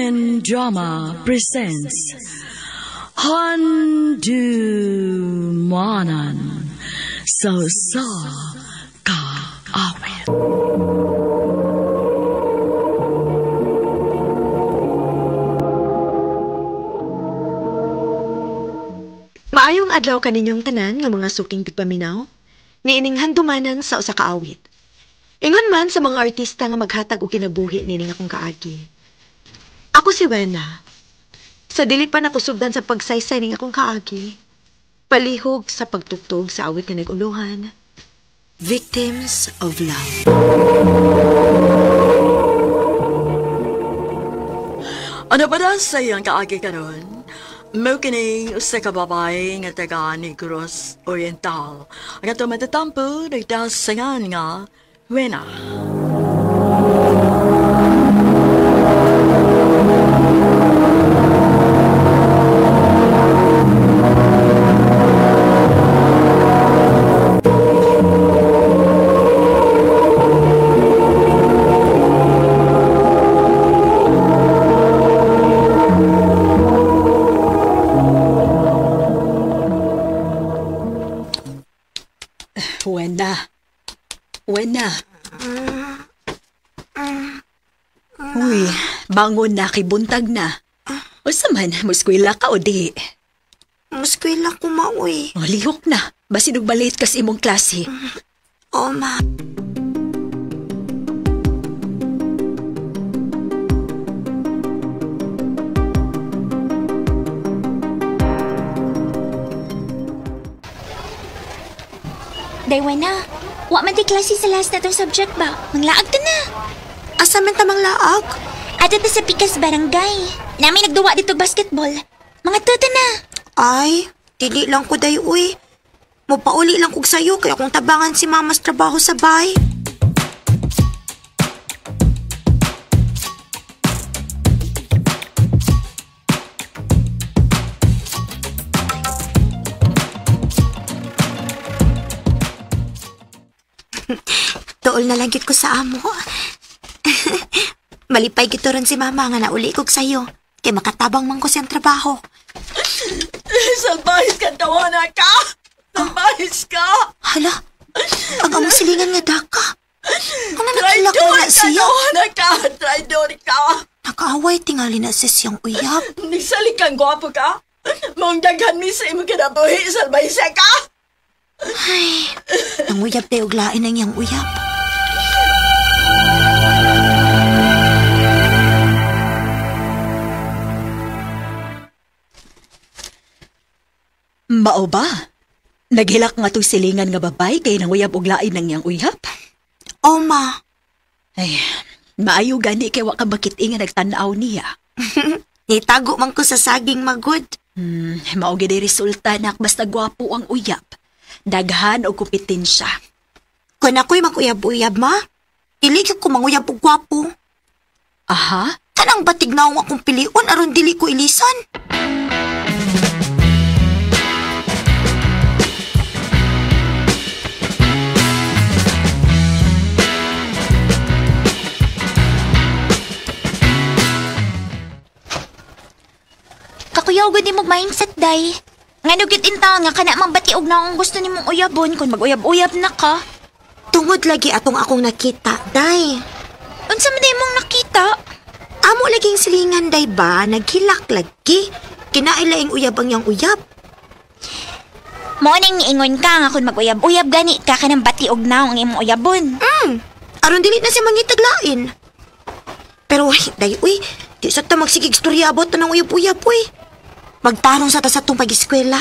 Philippine Drama presents Handumanan sa Usa Ka Awit. Maayong adlaw kaninyong tanan nga mga suking tigpaminaw, niining handumanan sa usa ka awit. Ingon man sa mga artista nga maghatag og kinabuhi nining akong kaagi. Ako si Wena. Sa dili pa nakusugdan sa pagsaysay ning akong kaagi, palihog sa pagtugtog sa awit nga nag-uluhan, Victims of Love. Ano ba na sa iyang kaagi karon? Mao kini usa ka babae nga taga Negros Oriental. Ang atong matatampo nagdasangan nga Wena. Wena. Wena. Uy, bangon na, kay buntag na. Unsa man, muskwela ka o di? Muskwela ko, ma, uy. O, lihok na. Basin og balit kas imong klase. Oo, ma. Day, Wena. Wa man ti klase sa last na tong subject ba? Manglaag ta na. Asa man ta manglaag? Ato ta sa Pikas Barangay. Nami nagduwa dito basketball. Mga tuta na. Ay, dili lang ko, day, uy. Mopauli lang kog sayo kay akong tabangan si mama sa trabaho sa bay. Tuol na lang gyud ko sa amo. Malipay gyud ron si mama nga nauli kog sayo. Kay makatabang man ko siyang trabaho. Salbahis ka, tawana ka! Salbahis ka! Hala, ang among silingan nga daka. Ano nakilak Traidor na ka, siya? tawana ka! Traidor ka! Nakaaway tingali na sa siyang uyab. Nagsalig kang gwapo ka! Maong daghan mi sa imong kinabuhi, salbahis ka! Ay, nanguyab tayo og lain ang iyang uyab. Mao ba? Naghilak nga tong silingan nga babay kay nanguyab og lain ng iyang uyab? O, ma. Ay, maayo gani kay wa ka makit-i nga nagtan-aw niya. Nitago man ko sa saging magod. Mao gid resulta nak basta gwapo ang uyab. Daghan og kompetensya. Kun ako'y mag-uyab-uyab, ma. Dili gyud ko manguyab og gwapo. Aha? Kanang batig naong akong pilion aron dili ko ilisan. Kakuyaw gud nimo mindset, day. Ngano gyud in taon nga kana mang batiog na akong gusto nimong uyabon kung mag-uyab-uyab na ka. Tungod lagi atong akong nakita, day. Unsa man day mong nakita? Amo laging silingan, day ba? Naghilak lagi. Kinailaing uyab ang iyang uyab. Mo ning niingon ka nga kung mag-uyab-uyab gani ka kanang batiog na ang imong uyabon. Aron dili na siya mangitaglain. Pero ay, day, uy, di sa ta magsigig storya abot na ng uyab-uyab, uy. Magtarong sa ta sa tong pag-eskwela.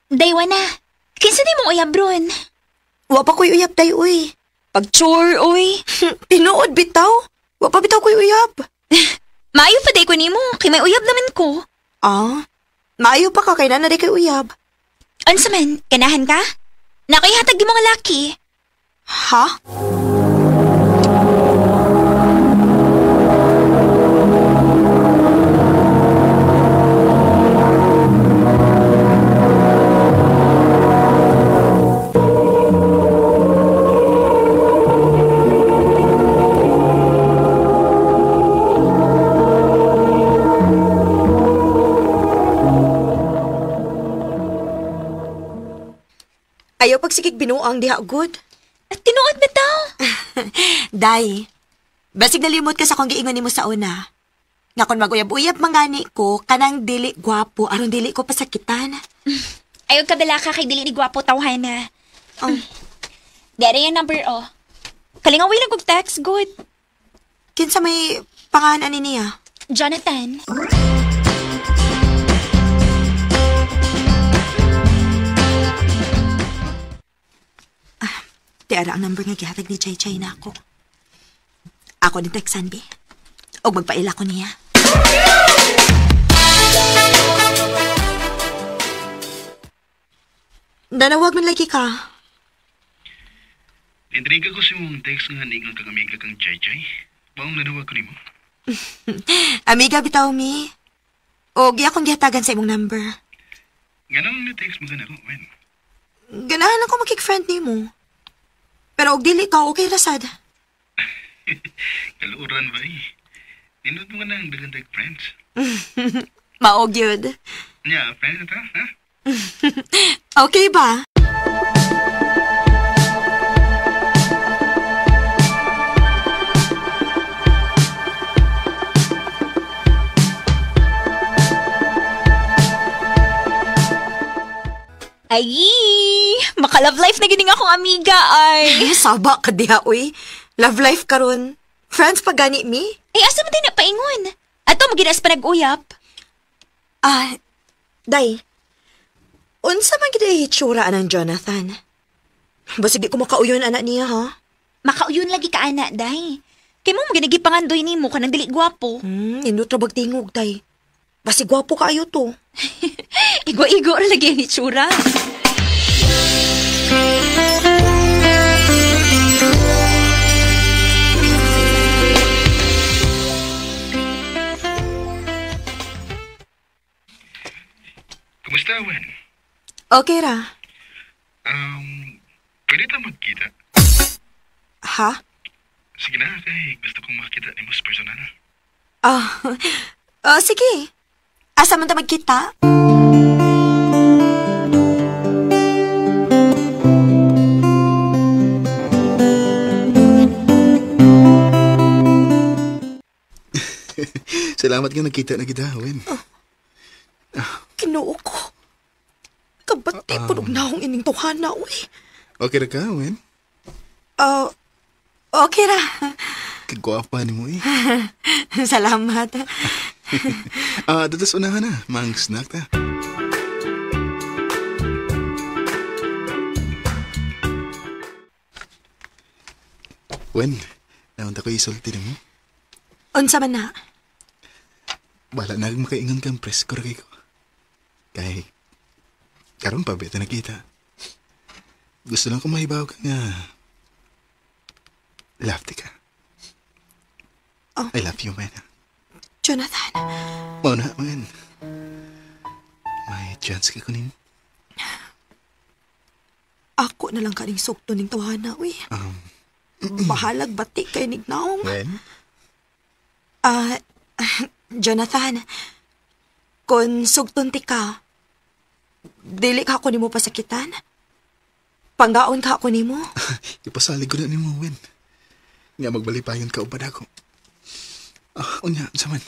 Daywa na. Kinsa di mong uyab ron? Wa pa ko'y uyab, day, uy. Pag-chore, uy. Tinuod bitaw. Wa pa bitaw ko'y uyab. Maayo pa day ko nimo, kay may uyab naman ko. Ah, maayo pa ka kay na kay uyab. Unsa man, ganahan ka? Nakihatag di mga laki. Ha? Ayaw pagsigig binuang diha, good. At tinuod bitaw. Day, basig nalimot ka sa kong giingon nimo sa una. Nga kung mag-uyab-uyab mangani ko, kanang dili gwapo, aron dili ko pasakitan. Ayaw kadala ka kay dili ni gwapo tawhana. Oh. Dere yung number, oh. Kalingawin lang kog text, good. Kinsa may pangalan ani niya? Jonathan. Tiara ang number nga gihatag ni Chay Chay na ako. Ako ni textan, bi. Og magpaila ko niya. Nanawag man lagi ka. Intriga ko sa imong text nga ningon kang amiga kang Chay Chay. Maong nanawag ko nimo. Amiga bitaw mi. Og akong gihatagan sa imong number. Nganong ni text mo ka nako, wen? Ganahan ako makik-friend nimo. Pero og dili ka, okay ra sad. Kaluoran ba eh? Nindot mo ka na ang dagandag friends. Maog yun. Nya, friends na ta, ha? Okay ba? Ay, maka-love life na gining akong amiga, ay. Eh, saba ka diha, uy. Love life karon. Friends pa gani mi? Ay, asa man din na paingon? Ato, maginas pa nag-uyap. Ah, day. Unsa man gid ay hitsura anang Jonathan? Basig di ko makauyon anak niya, ha? Makauyon lagi ka, ana, day. Kay mo maginagi pangandoy nimo kanang dili gwapo. Indot ra bag tingog, day. Basig gwapo kaayo to. Igo-igo ra lagi ang hitsura. Kumusta, Wen? Okay ra. Pwede ta magkita? Ha? Sige na, kay gusto kong makita nimo sa personal. Ah, sige. Asa man ta magkita? Salamat nga nagkita na kita, Wen. Oh. Kinoo ko. Kabati po og naong ining tuhana, uy. Okay ra ka, Wen? Okay ra. Kagwapa ni mo eh. Salamat. Dadas unahan na. Mang snack ta. Wen, naunta ko isulti mo. Unsa man na? Wala na akong makaingon kang presko ra kay ko. Kay, karon pa beta nakita. Gusto lang ko mahibaw ka nga. Love ka. Oh. I love you, man. Jonathan. Mao na, man. May chance ka kunin. Ako na lang kaning sukto ning tawhana, uy. Bahalag bati kay nignaong. Wen? Jonathan, kung sugton ti ka, dili ka ako nimo pasakitan? Panggaon ka ako nimo? Ipasalig ko na nimo, Wen. Nga magbalipayon ka ubad ako. Unya, unsa man?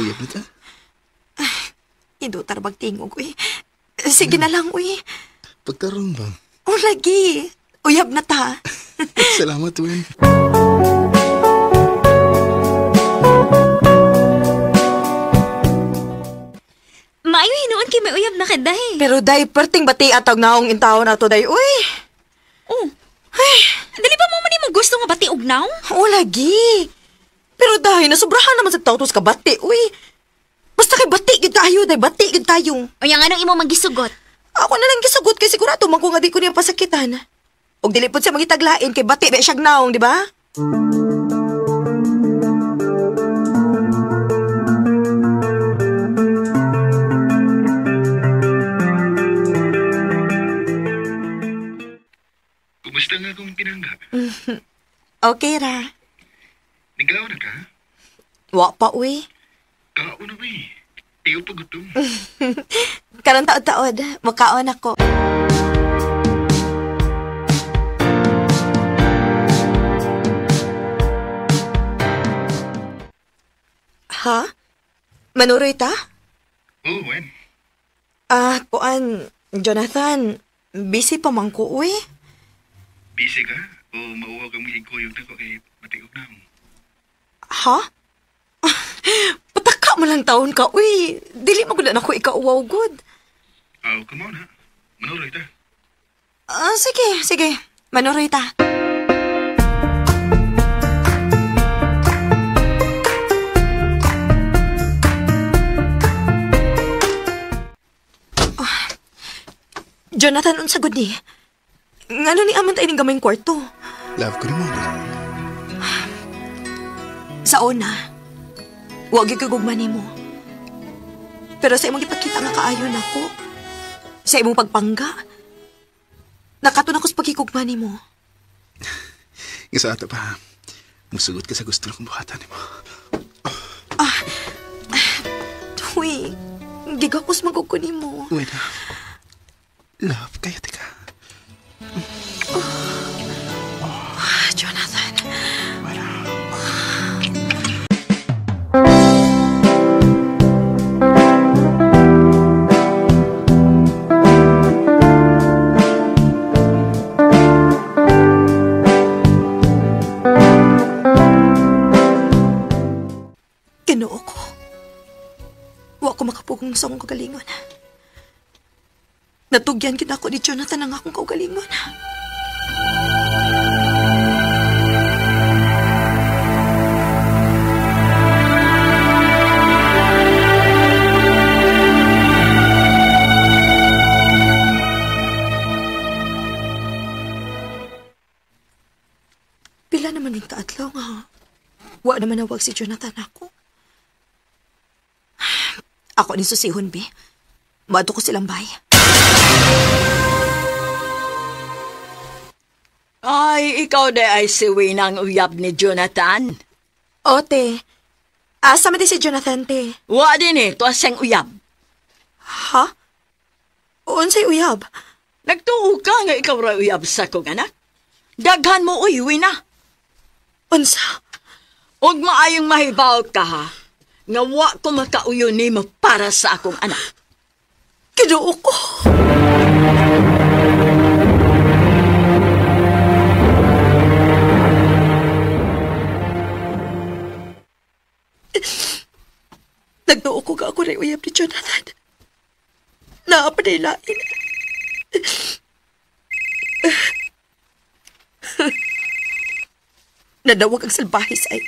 Uyab na ta? Indo tarbag tingog, uy. Sige na lang, uy. Pagtarong ba? O lagi. Uyab na ta. Salamat, Wen. Maayo hinuon kay may uyab na ka, day. Pero day, perting bati atag naong intawon ato, day. Uy! Oh. Ay, dili ba mo man imong gusto nga bati og naong? Oo, lagi. Pero day, nasubrahan naman sa tautos ka bati, uy. Basta kay bati gid tayo, day, bati gid tayo. Unya nganong imo manggisugot? Ako na lang gisugot kay sigurado man ko nga di ko niya pasakitan. Og dili pud siya mangitaglain kay bati ba siyag naong, di ba? Kumusta nga kung pinangga? Okay ra. Naglaw na ka? Wa pa, uy. Kaon na, uy. Tiyo pa gutom. Karon taod-taod, makaon ako. Ha? Manuroy ta? Oh, when? Ah, kuan, Jonathan, busy pa man ko, uy. Busy ka? O mauwaw kang mahigkuyog na ko kay matiog na ako. Ha? Pataka mo lang taon ka, uy. Dili mo gud na ako ikauwaw, good. Oh, come on, ha? Manuroy ta. Ah, sige, sige. Manuroy ta. Ah, Jonathan, unsa gud ni? Ngano ni aman tayo ng gamayng kwarto? Love ko ni mo. Sa una, wag gyud ko gugma nimo. Pero sa imong gipakita nga kaayon ako, sa imong pagpangga, nakaton ako sa pagkikugma nimo. Nga sa ato pa, musugot ka sa gusto na kong buhatan nimo. Ah, tuy, gigakos magug ko nimo. Wait, love, kaya tika. Oh, Jonathan. Wala. Ginoo ko. Wa ko makapugong sa akong kagalingon. Natugyan kita ko ni Jonathan ang akong kaugalingon. Pila naman yung kaadlaw nga. Wa naman nawag si Jonathan ako. Ako ni susihon, be. Maadto ko silang bay. Ay, ikaw de ay si Winang uyab ni Jonathan. Ote, asa man di si Jonathan, te? Wa din eh, tuwa siyang uyab. Ha? Unsay uyab? Nagtuo ka nga ikaw ra uyab sa kong anak. Daghan mo, uy, Wina. Unsa? Og maayong mahibaw ka, ha? Nga wa ko makauyon nimo para sa akong anak. Kinuo ko. Nagtuo ko ka ako na uyab ni Jonathan. Naapanay lain. Nadawag ang salbahe sa ay.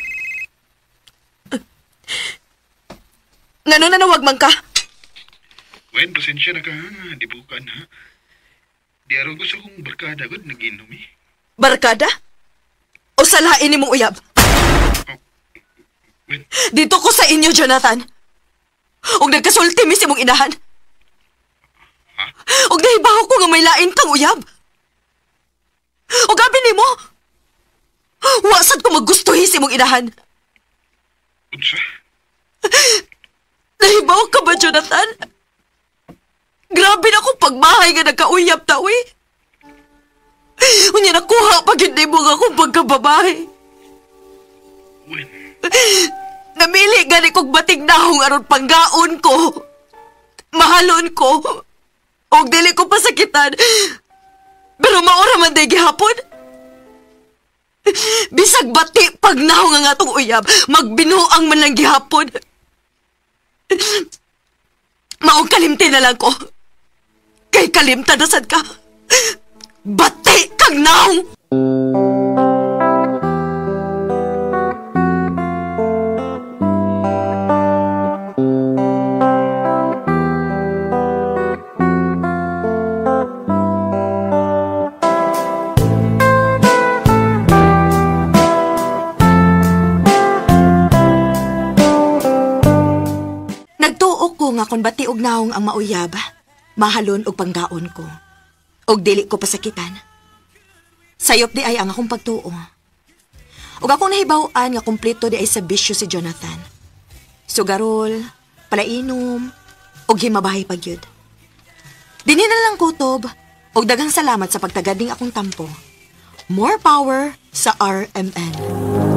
Ngano nanawag man ka? Wen, pasensya na ka, ha? Di bukan, ha? Di araw gusto kong barkada, gud, nag-inom, eh. Barkada? O salain ni mong uyab? Oh, Wen. Dito ko sa inyo, Jonathan. Og nagkasulti mi sa imong inahan. Ha? Og nahibaw ko nga may lain kang uyab. Og gabi nimo, wasad ko maggustuhi sa imong inahan. Unsa? Nahibaw ka ba, Jonathan? Grabe na akong pagmahay nga nagkauyab ta, uy. Unya nakuha pa gid nimo nga akong pagkababae. Wen. Namili gani kog batig nahong aron panggaon ko. Mahalon ko. Og dili ko pasakitan. Pero maura man day gihapon. Bisag bati pag nahong ang atong uyab, magbinuang man lang gihapon. Maong kalimti na lang ko. Kay kalimta na sad ka. Bati kang naong! Nagtuo ko nga kung bati og naong ang mauyab, mahalon og panggaon ko. Og dili ko pasakitan. Sayop di ay ang akong pagtuo. Og akong nahibaw-an nga kumpleto di ay sa bisyo si Jonathan. Sugarol, palainom, og himabahay pagyud. Dinhi na lang kutob, og daghang salamat sa pagtagad ning akong tampo. More power sa RMN.